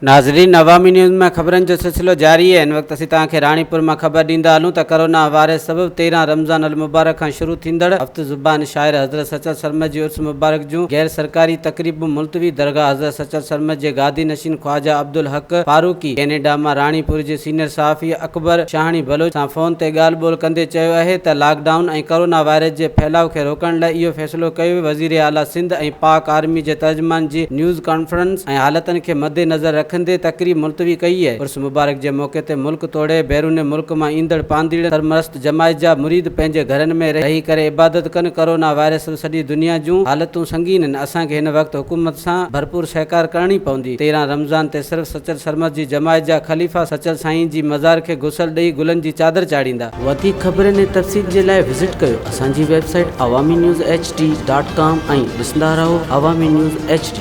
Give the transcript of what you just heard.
ناظرين عوامي نيوز ۾ خبرن جو سلسلو جاري آهي هن وقت اسين توهان کي راڻيپور مان خبر ڏيندا هلون ته ڪرونا وائرس سبب 13 رمضان المبارڪ کان شروع ٿيندڙ هفت زبان شاعر حضرت سچل سرمد جي عرس مبارڪ جون غير سرڪاري تقريبون ملتوي درگاهه حضرت سچل سرمد جي گادي نشين خواجه عبدالحق فاروقي ڪينيڊا مان راڻيپور جي سينيئر صحافي اڪبر شاهاڻي بلوچ سان فون تي ڳالهه ٻولهه ڪندي چيو اهي ته لاڪ ڊائون ۽ ڪرونا وائرس جي ڦهلاء کي روڪڻ لاء اهو فيصلو ڪيو ويو وزيراعليٰ سنڌ ۽ پاڪ آرمي جي ترجمان جي نيوز ڪانفرنس ۽ حالتن کي مد نظر رکندي تقريب ملتوي ڪئي اهي عرس مبارڪ جي موقعي تي ملڪ توڙي بيرون ملڪ مان ايندڙ پانديڙ سرمست جماعت جا مريد پنهنجي گهرن ۾ رهي ڪري عبادت ڪن ڪرونا وائرس سبب سڄي دنيا جون حالتون سنگين آهن اسان کي هن وقت حڪومت سان ڀرپور سهڪار ڪرڻي پوندي 13 رمضان تي صرف سچل سرمست جي جماعت جا خليفا سچل سائين جي مزار کي غسل ڏئي گلن جي چادر چاڙهيندا. وڌيڪ خبرن ۽ تفصيل جي لاء وزٽ ڪيو اسان جي website Awami news H D dot com ۽ ڏسندا رهو عوامي نيوز ايڇ ڊي.